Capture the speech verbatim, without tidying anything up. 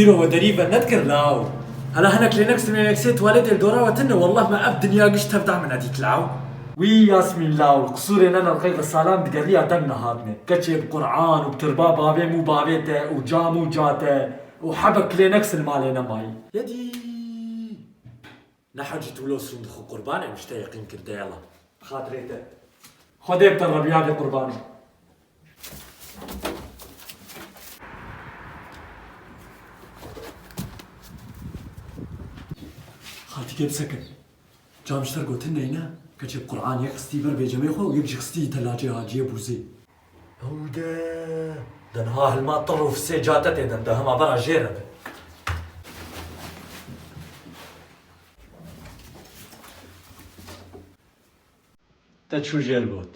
Îro we derî venedikir law. Hela hinek Kleenex, Kleenexê tuwaletê li dora we tune, wallah me ev dinya giş tevda min nedît law. Wî Yasmîn law, li qisûrê ne nerxê xesalan digeriya deng nehatine. Keçê bi Quran û bi tirba bavê mû bavê te û ca mû ca te û hebe Kleenex li malê nemayî. Yedî. Ne hecî tu lo sûnd xwe qurban em ji te yeqîn kir de yala. Bi xatirê te. Xwedê bi te rebiyadê qurbanê. Xaltîkê bisekin. Cam ji te gotin neyne. Keçê bi Quran yek xistî ber bêcemê xwe û yek jî xistî telacê haciyê bûzê. Ew de. De niha hilma tir û fisê ca te tê de, de hema bera jê re be. Te çû jêr got.